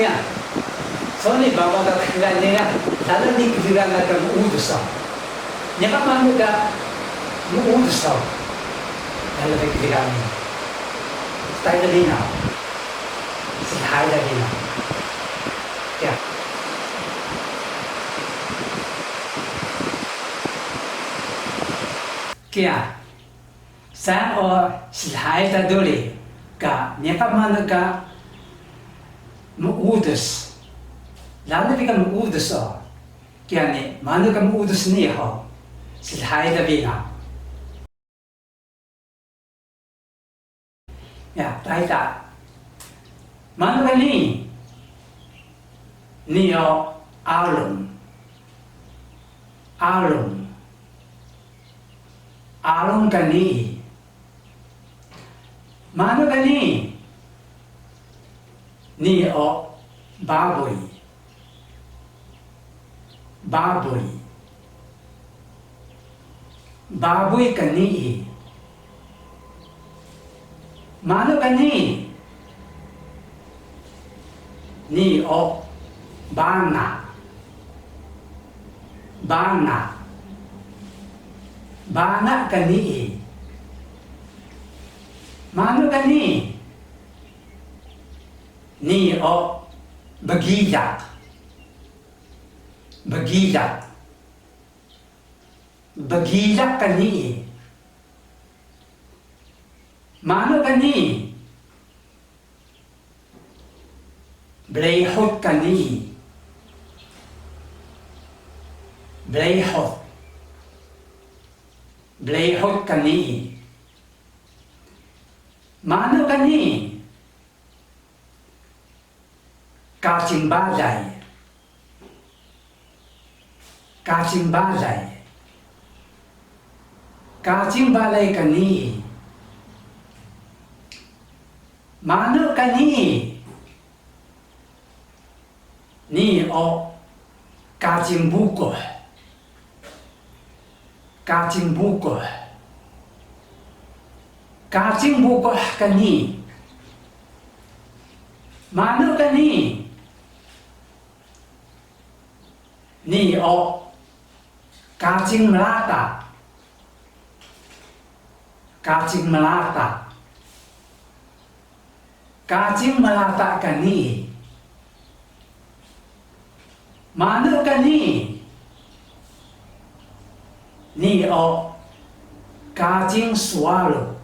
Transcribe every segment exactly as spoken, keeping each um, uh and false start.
Ya. Soni baba ka kdgal ni na, lala ni kdgal na ka meudus o. Niqan manu ka meudus o. Lala ni kdgal ni. Stay da binaw. Slhay da binaw. Ya. Kiya, sayang o slhay ta duri ka niqan manu ka meudus. Lala bi ka meudus o. Kiya ni, manu ka meudus nii hug? Slhay ta binaw. Ya, taita. Manu ka nii? Nii o alung. Alung. Alung ka nii. Manu ka nii? Nii o babuy. Babuy. Babuy ka nii. Manu ka nii? Nii o banga. Banga. Banga ka nii. Manu ka nii? Nii o bgilaq. Bgilaq. Bgilaq ka nii. Manu ka nii? Brehut ka nii. Brehut. Brehut ka nii. Manu ka nii? Kacing balay. Kacing balay. Kacing balay ka nii. Manu ka nii? Nii o kacing bukuh. Kacing bukuh. Kacing bukuh ka nii. Manu ka nii? Nii o kacing mlata. Kacing mlata. Kacing mlata ka nii. Manu ka nii? Nii o kacing swalu.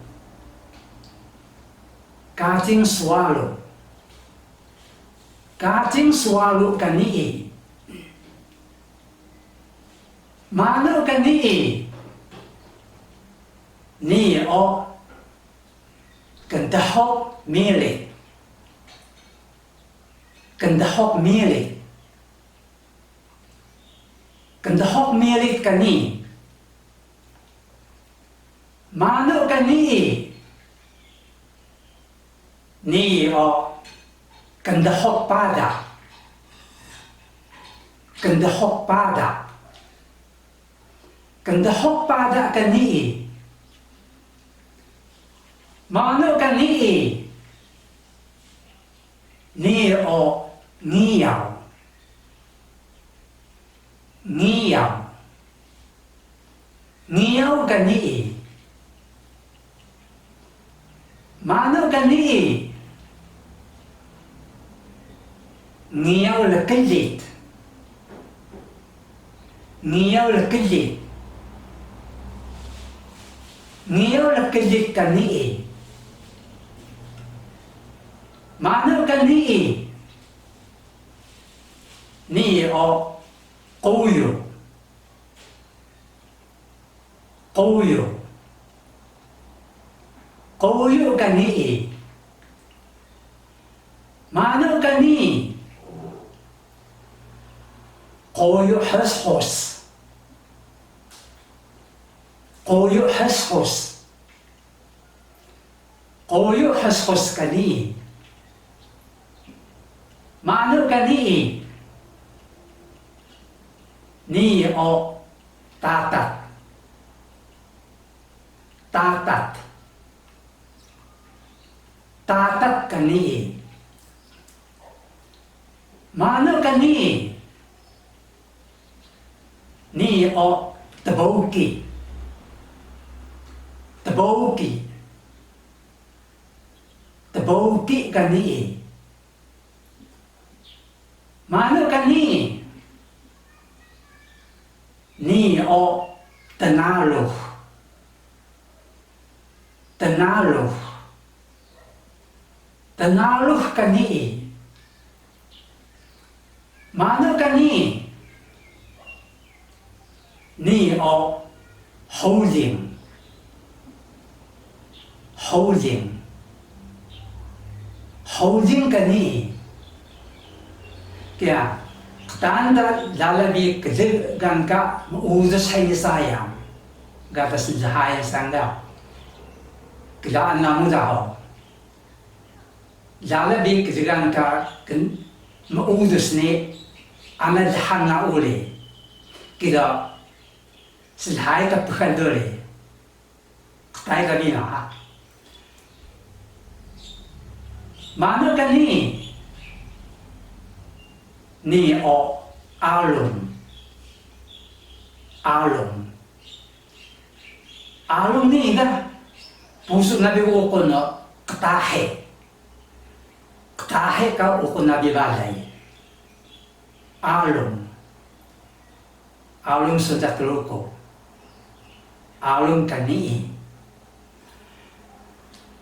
Kacing swalu. Kacing swalu ka nii. Manu ka nii? Nii o kndhuk milit. Kndhuk milit. Kndhuk milit ka nii. Manu ka nii? Nii o kndhuk pada. Kndhuk pada. Kndhuk pada ka nii. Manu ka nii? Nii o ngiyaw. Ngiyaw. Ngiyaw ka nii. Manu ka nii? Ngiyaw lklit. Ngiyaw lklit. Ngiyaw lklit ka nii. Manu ka nii? Nii o quyu. Quyu. Quyu ka nii. Manu ka nii? Quyu hsqus. Quyu hsqus. Quyu hsqus ka nii. Manu ka nii? Nii o tatat. Tatat. Tatat ka nii. Manu ka nii? Nii o tbowki. Tbowki. Tbowki ka nii. Manu ka nii? Nii o tnarux. Tnarux. Tnarux ka nii. Manu ka nii? Nii o huling. Huling. Huling ka nii. Kiya, qtaan ta lala bi klgan ka meudus hini sayang. Gaga slhayan sanga. Klaan namu da hug. Lala bi klgan ka kn-, meudus ni ana lhang na uri. Kido, slhayi ka pxal duri. Qtai ka bi na. Manu ka nii? Nii o alung. Alung. Alung nii ga pusu na bi uqun o qtahi. Qtahi ka uqun na bi balay. Alung. Alung sun ta Truku. Alung ka nii.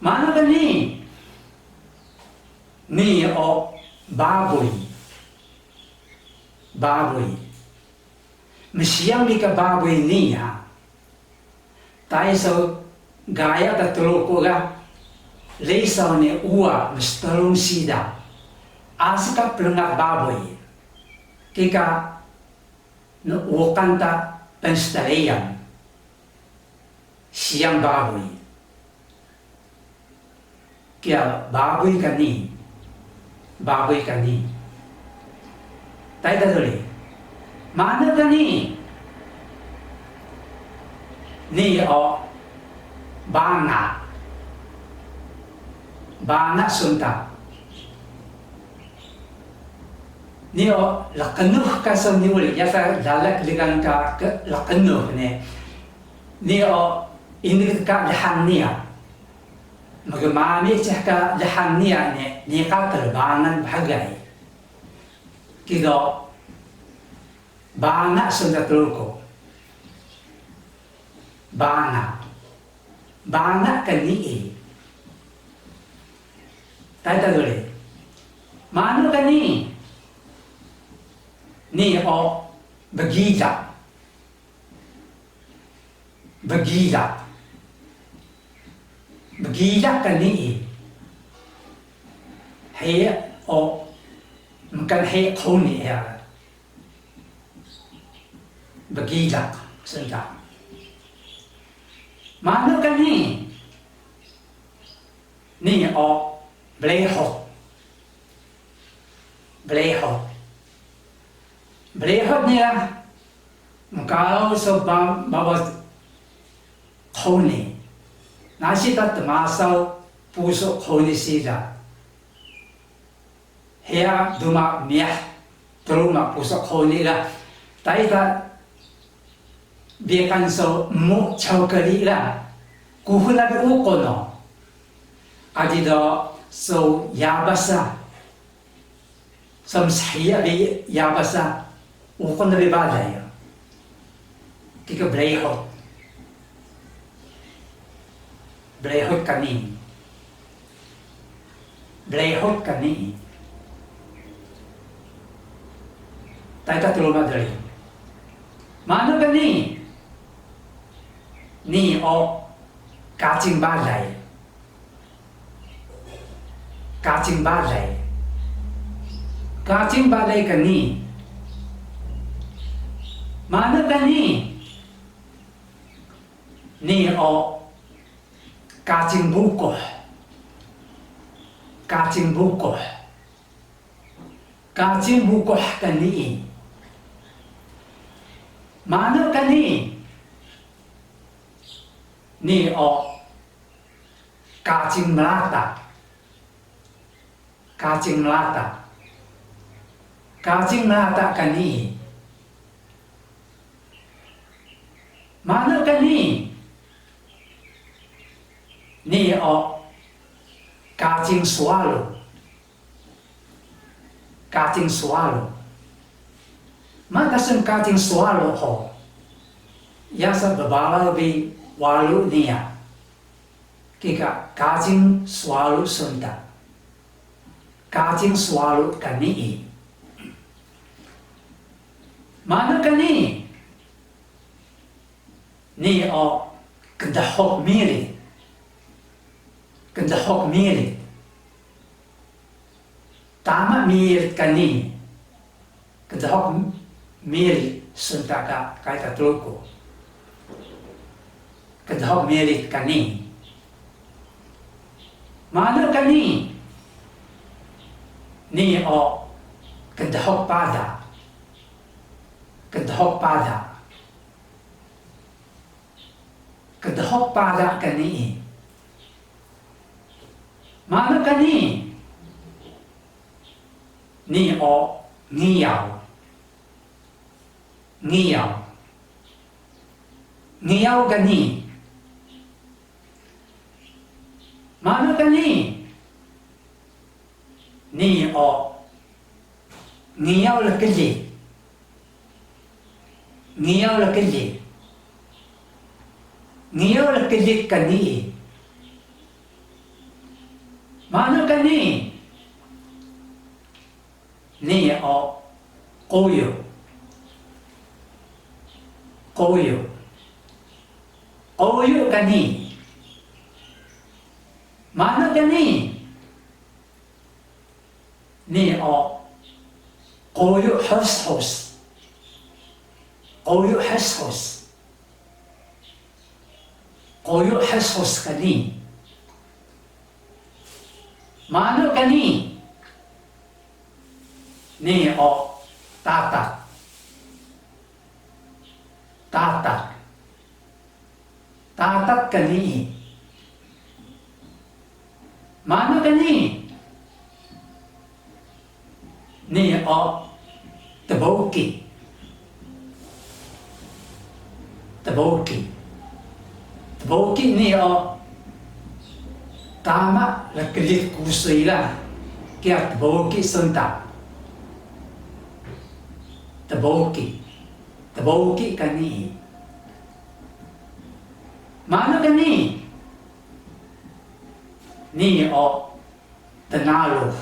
Manu ka nii? Nii o babuy. Babuy. Msiyang bi ka babuy nii ha. Tai saw gaya ta Truku ga, risaw ni uwa mstrung siida. Asi ka plngat babuy. Kika nuqan ta pnstreyan. Siyang babuy. Kiya babuy ka nii. Babuy ka nii. Tai ta duri. Manu ka nii? Nii o banga. Banga sun ta. Nii o laqnux ka saw nii uri, yasa lala klgan ka, ka laqnux nii. Nii o ini ka lhang niya. Mgmami ceh ka lhang niya nii, niqa qlbangan bhgay. Kido, banga sun ta Truku. Banga. Banga ka nii. Tai ta duri. Manu ka nii? Nii o bgila. Bgila. Bgila ka nii. Hiya o, mkan hiya qhuni hiya. Bgilaq sun ta. Manu ka nii? Nii o brehut. Brehut. Brehut nii ga mkaraw saw ba-, babaw qhuni. Nasi ta tmasaw pusu qhuni siida. Heya duma miyah truma pusu qhuni ga, tai ta biqan saw emu cawkli ga, kuxul na bi uqun o. Adi do saw yabas a, saw mshiya bi yabas a, uqun na bi balay o. Kika brehut. Brehut ka nii. Brehut ka nii. Tai ta truma duri. Manu ka nii? Nii o kacing balay. Kacing balay. Kacing balay ka nii. Manu ka nii? Nii o kacing bukuh. Kacing bukuh. Kacing bukuh ka nii. Manu ka nii? Nii o kacing mlata. Kacing mlata. Kacing rata ka nii. Manu ka nii? Nii o kacing swalu. Kacing swalu. Manu sun kacing swalu hug? Yasa bbaraw bi walu niya. Kika kacing swalu sun ta. Kacing swalu ka nii. Manu ka nii? Nii o kndhuk miri. Kndhuk miri. Tama miri ka nii. Kndhuk miri sun ta ka, kari ta Truku. Kndhuk miri ka nii. Manu ka nii? Nii o kndhuk pada. Kndhuk pada. Kndhuk pada ka nii. Manu ka nii? Nii o ngiyaw. Ngiyaw. Ngiyaw ka nii. Manu ka nii? Nii o ngiyaw lkli. Ngiyaw lkli. Ngiyaw lkli ka nii. Manu ka nii? Nii o quyu. Quyu. Quyu ka nii. Manu ka nii? Nii o quyu hushus. Quyu hushus. Quyu hushus ka nii. Manu ka nii? Nii o tatak. Tatak. Tatak ka nii. Manu ka nii? Nii o tbowki. Tbowki. Tbowki nii o tama lklit kusuy ga, kiya tbowki sun ta. Tbowki. Tbowki ka nii. Manu ka nii? Nii o tnalux.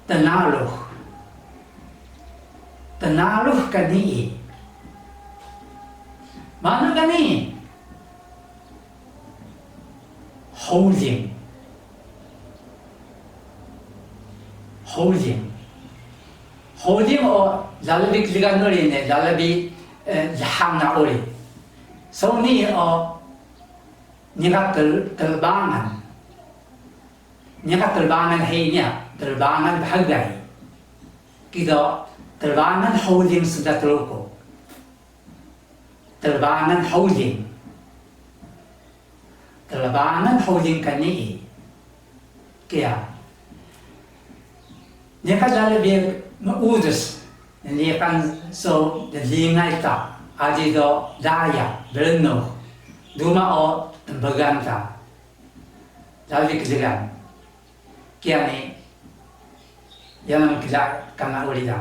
Tnalux. Tnalux ka nii. Manu ka nii? Huling. Huling. Huling o lala bi klgan uri ne, lala bi, eh, lhang na uri. So nii o niqan tel-, telbangan. Niqan telbangan hiya niya, telbangan bhgay. Kido telbangan huling sun ta Truku. Telbangan huling. Telbangan huling ka nii. Kiya. Niqan lala bi meudus, niqan so dlingay ta, aji do daya, brnux, duma o tnbgan ta. Lala bi klgan. Kiya ni, yalan mkla kana uri da.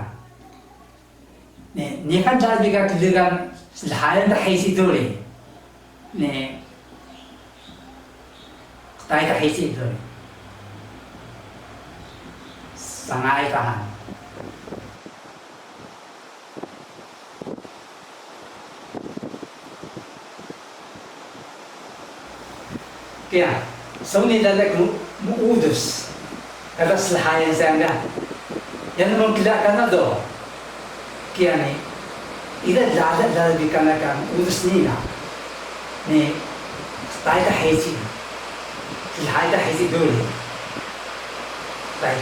Ni, niqan lala bi ka klgan slhayan ta heci duri. Ni, qtai ta heci duri. Sangay ta han. Kiya, so nii lala ka mu-, muudus. Gaga slhayan sayang ga. Yalan mkla kana do. Kiya ni, ida lala, lala bi kana ka muudus nii na. Ni, qtai ta heci. Slhayan ta heci duri. Qtai.